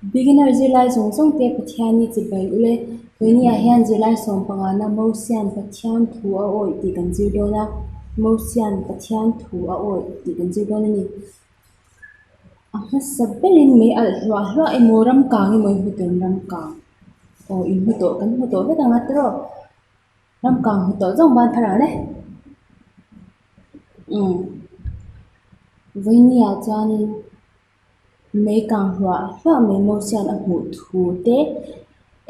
Beginner zirlai zawng zawng te Pathian i chibai ule. Keiniah hian zirlai sawmpangana Mosian Pathian thu a awih tih kan zir dawn a, Mosian Pathian thu a awih tih kan zir dawn a ni. A hmasa berin mei alh hluah hluah emaw ram kang emaw i hmu tawh em ram kang? Aw in hmu tawh kan hmu tawh vek ang a tiraw? Ram kang hmu tawh zawng ban phar ang e. Umm Vawinia chuanin mei kang hluah hluah mai Mosian a hmuh thu te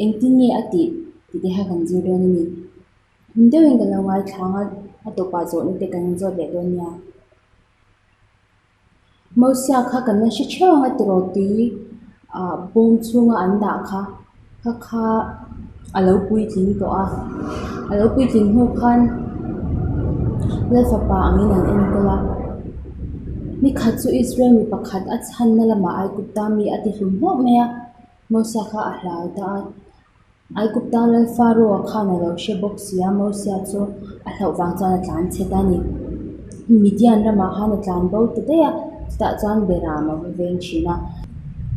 engtin nge a tih tih te kha kan zir dawn a ni. Hlim deuhin kan lo ngaithla ang a, a tawpah zawhna te kan zawt leh dawn nia. Mosia kha kan la hre theuh ang a tiraw tui ah bawm chhunga an dah kha kha kha a lo puitling tawh a a lo puitling hnu khan Lalfapa angin an enkawl a nikhat chu Israel mi pakhat a chhanna lamah Aigupta mi a ti hlum hlauh mai a Mosia kha a hlau ta a. Aigupta lal Pharaoh-a khan a lo hre bawk si a, Mosia chu a hlauh vang chuan a tlan chhe ta a ni. Midian ramah khan a tlan bo ta daih a, chutah chuan Beram a va veng thin a.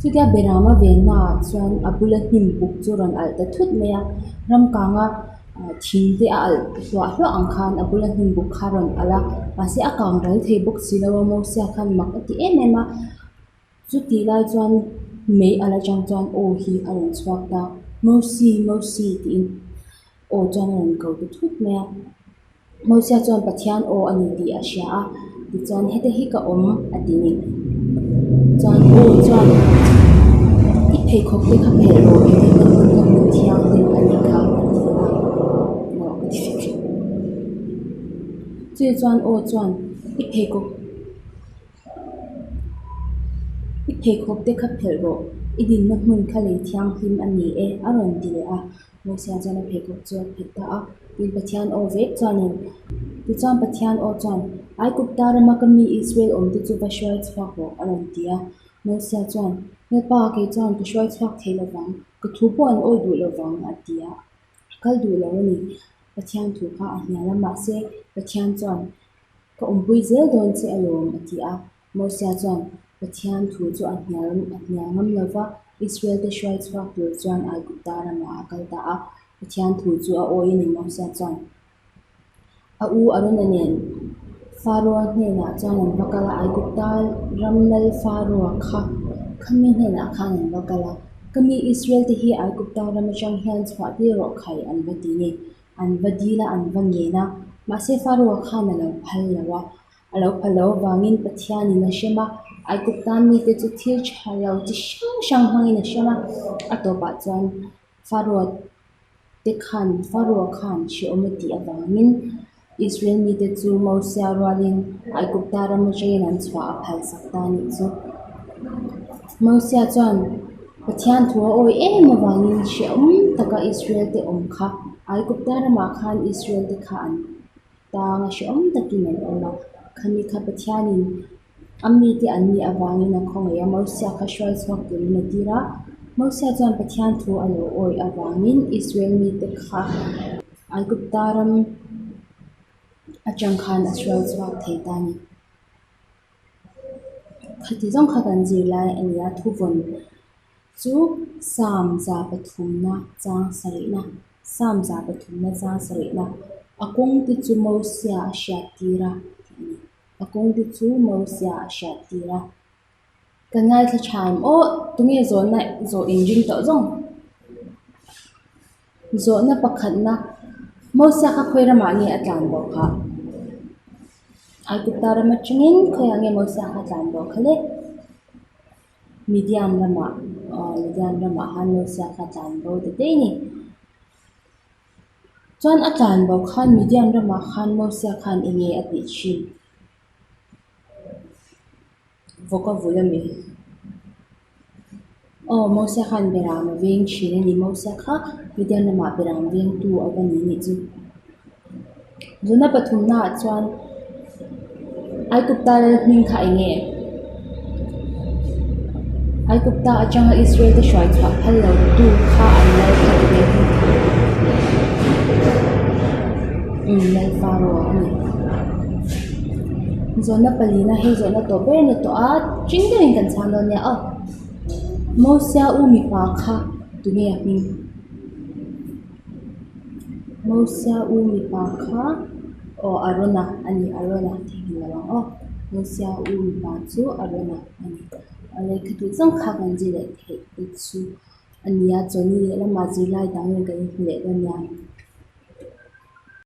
Chutia Beram a vennaah chuan a bula hnim buk chu rawn alh ta thut mai a, ramkanga thing te a alh hluah hluah ang khan a bula hnim buk kha a rawn alh a, mahse a kang ral thei bawk si lo a, Mosia khan mak a ti em em a. Chutih lai chuan mei ala chang chuan aw hi a rawn chhuak ta, Mosi, Mosi tiin aw chuan a rawn ko ta thut mai a. Mosia chuan Pathian aw a ni tih a hria a, tichuan heta hi ka awm a ti ni. Chuan aw chuan i pheikhawk te kha phelh rawh i tih na hmun kha hmun thianghlim a nih kha a ti a. Chu chuan aw chuan i pheikhawk. I pheikhawk te kha phelh rawh, i dinna hmun kha lei thianghlim a ni e, a rawn ti leh a. Mosia chuan a pheikhawk chu a phelh ta a, tin Pathian aw vek chuanin, Tichuan Pathian aw chuan, Aigupta rama ka mi Israel awmte chu va hruai chhuak rawh, a rawn ti a. Mosia chuan, Lalpa, kei chuan ka hruai chhuak thei lovang, ka thu pawh an awi duh lovang, a ti a. A kal duh lo a ni. Pathian thu kha a hnial a, mahse Pathian chuan, Ka awmpui zel dawn che alawm, a ti a. Mosia chuan Pathian thu chu a hnial a hnial ngam lo va, Israel-te hruai chhuak tur chuan Aigupta ramah a kal ta a. Pathian thu chu a awi a ni Mosia chuan a u Arona nen Pharaoh-a hnenah chuan an va kal a, Aigupta ram lal Pharaoh-a kha khami hnenah khan an va kal a, Ka mi Israel-te hi Aigupta ram atang hian chhuah tir rawh khai an va ti ni. An va dil a, an va ngen a, mahse Pharaoh-a khan a lo phal lo a. A lo phal loh avangin Pathianin a hrem a, Aigupta mite chu thil tha lo chi hrang hrang hmangin a hrem a. A tawpah chuan Pharaoh-a te khan Pharaoh-a khan hrehawm a tih avangin Israel mite chu Mosia rualin Aigupta ram atangin an chhuah a phalsak ta a nih chu. Mosia chuan Pathian thu a awi em avangin hrehawm taka Israel te awm kha Aigupta ramah khan Israel te kha an tang a hrehawm takin an awm a. Khami kha Pathianin a mite an nih avangin a khawngaih a, Mosia kha hruai chhuak turin a tir a. Mosia chuan Pathian thu a lo awi avangin Israel mite kha Aigupta ram atang khan a hruai chhuak thei ta a ni. Khati zawng kha kan zir lai a ni a, thuvawn chu Psalm za pathumna chang sarihna, Psalm za pathumna chang sarihna, a kawng te chu Mosia a hriat tir a tih a ni. A kawng te chu Mosia a hriat tir a. Ka ngaithla tha em aw, tunge zawhna zawh inring tawh zawng? Zawhna pakhatna, Mosia kha khawi ramah nge a tlan bo kha? Aigupta ram atangin khawiah nge Mosia kha a tlan bo kha le? Midian ramah, aw Midian ramah khan Mosia kha a tlan bo ta daih a ni. Chuan a tlan bo khan Midian ramah khan Mosia khan eng nge a tih thin? Vawk a vul a mi? Aw Mosia khan Beram a veng thin a ni. Mosia kha Midian lamah Beram vengtu a va ni nih chu. Zuna pathumnaah chuan Aigupta lal hming kha eng nge? Aigupta atanga Israel te hruai chhuah phal lo tu kha an lal kha eng nge hming kha? Umm lal Pharaoh a ni. Zawhna palina hei zawhna tawh ber a ni tawh a, ṭing deuhin kan chhang dawn nia aw. Mosia u mipa kha tunge a hming? Mosia u mipa kha aw Arona a ni, Arona theihnghilh lo ang aw. Mosia u mipa chu Arona a ni. A lehkha tih zawng kha kan zir leh theih te chu a ni a, chawlhni lehlamah zirlai dang in kan inhmu leh dawn nia.